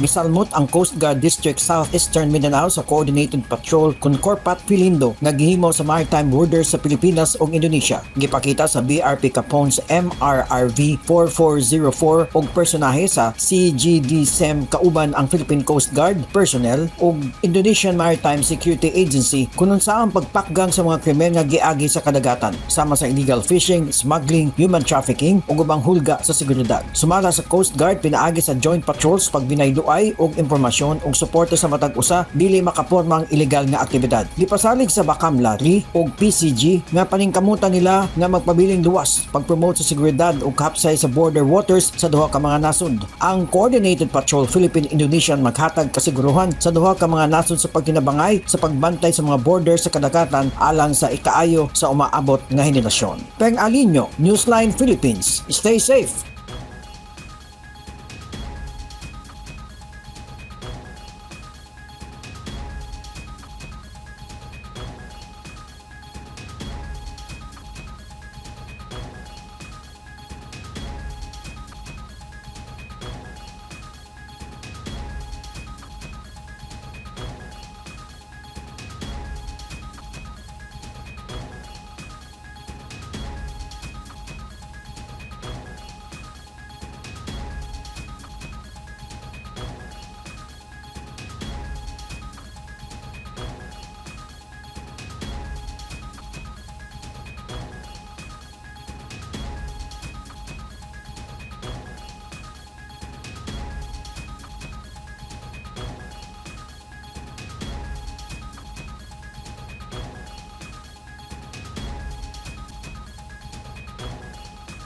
Gisalmot ang Coast Guard District Southeastern Mindanao sa Coordinated Patrol Concorpat Filindo nga gihimo sa maritime border sa Pilipinas ug Indonesia. Gipakita sa BRP Capones MRRV 4404 og personahe sa CGD SEM kauban ang Philippine Coast Guard personnel ug Indonesian Maritime Security Agency kung unsaon pagpakgang sa mga krimen nga giagi sa kadagatan sama sa illegal fishing, smuggling, human trafficking ug ubang hulga sa seguridad. Sumala sa Coast Guard, pinaagi sa joint patrols, pagbinayluay og impormasyon ug suporta sa matag usa, dili makaporma ang ilegal nga aktibidad. Gipasalig sa Bakamla 3 ug PCG nga paningkamutan nila nga magpabiling luwas, pag-promote sa seguridad ug kapsay sa border waters sa duha ka mga nasod. Ang Coordinated Patrol Philippine-Indonesian maghatag kasiguruhan sa duha ka mga nasod sa pagtinabangay sa pagbantay sa mga border sa kadagatan alang sa ikaayo sa umaabot nga henerasyon. Peng Alinio, Newsline Philippines. Stay safe.